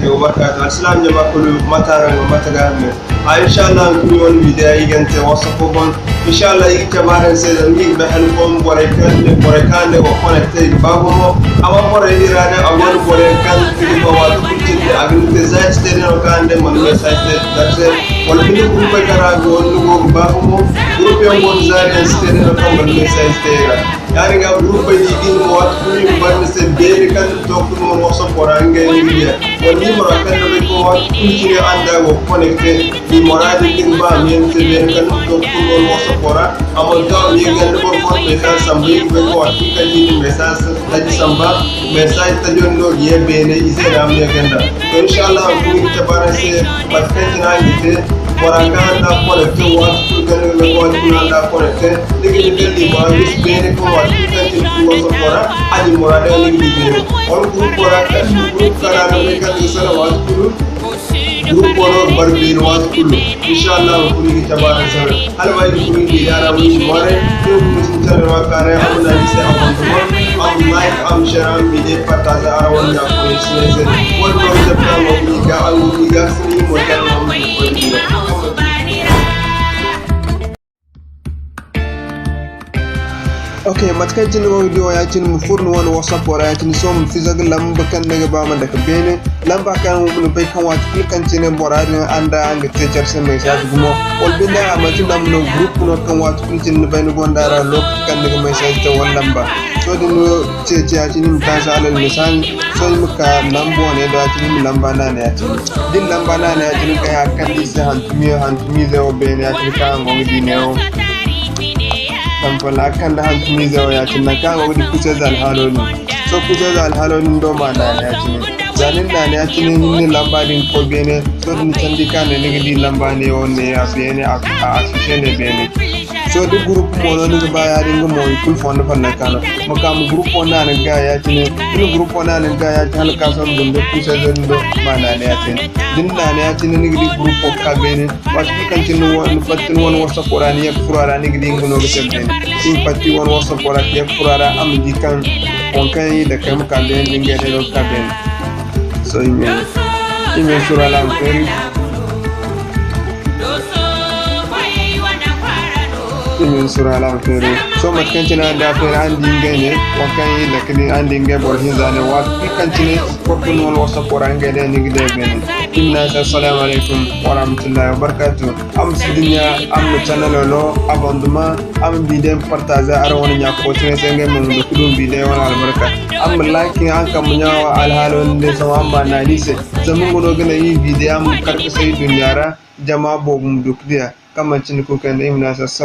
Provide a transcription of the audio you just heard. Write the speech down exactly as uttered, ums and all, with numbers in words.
Yo, barka to, alsilaam jama kulu, mate araŋ go, mate ga me? A, inshallah, hunkuna wane video iri ga te WhatsApp boŋ. Inshallah, iri ga cabe araŋ se, zama iri ga bay han fooyaŋ borey kaŋ, borey kaŋ araŋ day go connecté, i ga ba gumo. Amma borey din ra day, a gonda borey kaŋ i ga ba waati kulu cindi, a ga ni te za i si te day no kaŋ araŋ day mana message te, te se. Wala binde groupey kaŋ ra a go, ni go ga ba gumo. Groupe yaŋ go no za i si te day no kaŋ mana message te i ra. Yaadin ga, groupey din mo, waati kulu i ga ban ni se beene kaŋ ni to kulu mana WhatsApp ra ngey no ga diya. Wala ni muraadu kaŋ ni bay ko waati kulu cine araŋ da go connecté, ni muraadu din ba a ma yaŋ ni se beene kaŋ ni to kulu mana WhatsApp ra. A mana to a ma ye ganda boro fo message samba, i ga bay ko waati kulu kaŋ ni na message taji samba, message tajo no ga ye beene, i se no a ma ye ganda. To, inshallah, hunkuna iri ga cabe araŋ se mate kaŋ cine araŋ ga te. Bora kaŋ araŋ da connecté, waati kulu kaŋ ni ga bay, waati kulu araŋ da connecté, ni ga ni ganda i ma bisa beene kaŋ waati kulu kaŋ cine kulu WhatsApp ra, a din muraadu ni ga di beene. Wala groupe ra kaŋ, groupe kaŋ ra ni bay kaŋ ni ga salaŋ waati kulu, groupe no ga bara beene waati kulu. Inshallah, hunkuna iri ga cabe araŋ se. Hala ba iri ga furo iri ga di araŋ wi ŋwaaray, iri ga furo iri ga salaŋ wa kaaray, a ma naŋ iri se abonnement, a ma like, a ma share, a ma vidéo partager araŋ wane ɲa fo iri se. Wala no ga cabe kaŋ mo ga iri ga, a ma iri ga, a ma iri ga, a ma iri ga. Ok, mate kaŋ cine ni go ga di wo, ya-cine ma furo ni wane WhatsApp ra, ya-cine sohõ ma fiza ga lamba kaŋ ni ga ba ma dake beene. Lamba kaŋ ni bay kaŋ waati kulu kaŋ cine bora din araŋ da araŋ ga te care se message gumo. Wala binde a manti lamba no, groupe no kaŋ waati kulu cine ni bay ni gonda a ra lokaci kaŋ ni ga message te wala lamba. Sohõ da ni no ceeci ya-cine ni ma taasi alal misali. Sohõ ni ma ka lamba wane do ya-cine, ni ma lamba naana ya-cine. Da ni lamba naana ya-cine, ni ga haya kaŋ ni se hantumiize, hantumiize wo beene ya-cine kaŋ araŋ go ga di neewo. Samfalla a ga kande hantumiize wo ya-cine, nangu kaŋ araŋ go ga di kuseeze alhaalo din. Sohõ kuseeze alhaalo din do ma naana ya-cine. Za ni na naana ya-cine, ni na lamba din ga koy beene. Sohõ da ni candi ka ne, ni ga di lamba neewo neeya beene, a, a affiché ne beene. Sohõ da groupe mo no ni ga ba yaadin, nga mo i kulu fondo folloka no. Ma ka ma groupe wo naana ga ya-cine. Da ni groupe wo naana ga ya-cine, hala ka sohõ bumbo kuseeze din do ma naana ya-cine. Da ni naana ya-cine, ni ga di groupe wo ga ka beene. Waati kulu kaŋ cine ni wa-, ni fatta ni wane WhatsApp ra, ni ye ga furo a ra, ni ga di nga no ga care beene. Da ni fatta ni wane WhatsApp ra, ni ye ga furo a ra, a ma di kaŋ waŋ kaŋ i dake ma ka beene, da ngey day no ga ka beene. Sohõ i ma, i ma sura la ma feeri. I ma ni sura hala a ma feeri. Sohõ mate kaŋ cine araŋ da a feeri, araŋ di ngey ne, waŋ kaŋ i dake din, araŋ di ngey boro hinza ne, waati kulu kaŋ cine boro fo no wala WhatsApp ra ngey day ni ga day beene. I ma ne a se, "Assalamu alaikum wa rahmatullahi wa barakatuh." Araŋ ma si dinya, araŋ ma channel no abonnement, araŋ ma vidéo partager araŋ wane ɲa fo cine se ngey mo ma du ga du vidéo wane albarka. Araŋ ma like, araŋ kambe ɲa wo alhaalo din day sohõ araŋ ma naani se. Zama nga no ga naŋ iri vidéo ma kar ga say dunya ra, jama boobo ma du ga diya. Kaŋ manti ni kulu kaŋ day, i ma ne a se,